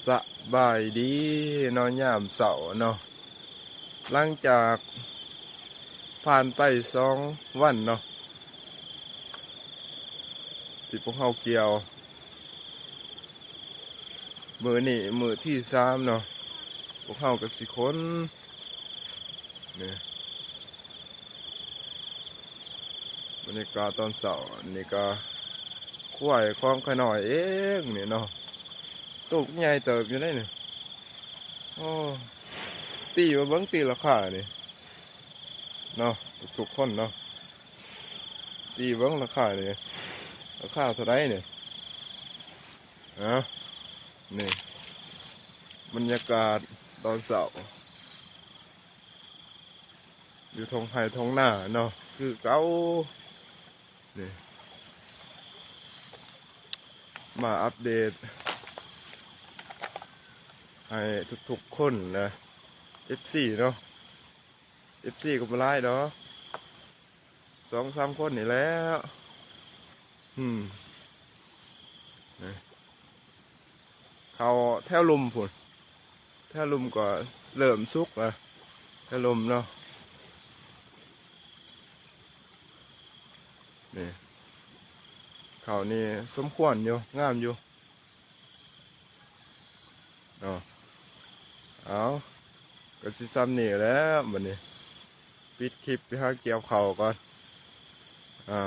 ສະບາຍດີເນາະ ຍາມເຊົ້າເນາະ ຫຼັງຈາກຜ່ານໄປສອງວັນເນາະ ທີ່ພວກເຮົາກ່ຽວ ມື້ນີ້ມື້ທີສາມເນາະ ພວກເຮົາກໍຊິຂົນ ນີ້ ບັນຍາກາດຕອນເຊົ້າ ນີ້ກໍຄວາຍຂອງຂ້ານ້ອຍເອງນີ້ເນາະ ໂຕບັກໃຫຍ່ເຕີບຢູ່ເດ້ນີ້ ໂອ້ ຕີວ່າເບິ່ງ ຕີລາຄານີ້ເນາະ ທຸກໆຄົນເນາະ ຕີເບິ່ງລາຄານີ້ ລາຄາເທົ່າໃດນີ້ ເອົາ ນີ້ ບັນຍາກາດຕອນເຊົ້າ ຢູ່ທົ່ງໄຮ່ທົ່ງນາເນາະ ຄືເກົ່າ ນີ້ ມາອັບເດດໃຫ້ທຸກໆຄົນນະ ເອັຟຊີເນາະ ເອັຟຊີກໍບໍ່ຫຼາຍດອກ ສອງສາມຄົນນີ້ແຫຼະ ອືມ ນີ້ ເຂົ້າແຖວລຸ່ມພຸ້ນ ແຖວລຸ່ມກໍເລີ່ມສຸກລະ ແຖວລຸ່ມເນາະ ນີ້ ເຂົ້ານີ້ສົມຄວນຢູ່ ງາມຢູ່ເນາະ ເອົາ ກໍຊິຊ່ຳນີ້ແຫຼະ ບັດນີ້ ປິດຄລິບໄປຫາກ່ຽວເຂົ້າກ່ອນ ອາ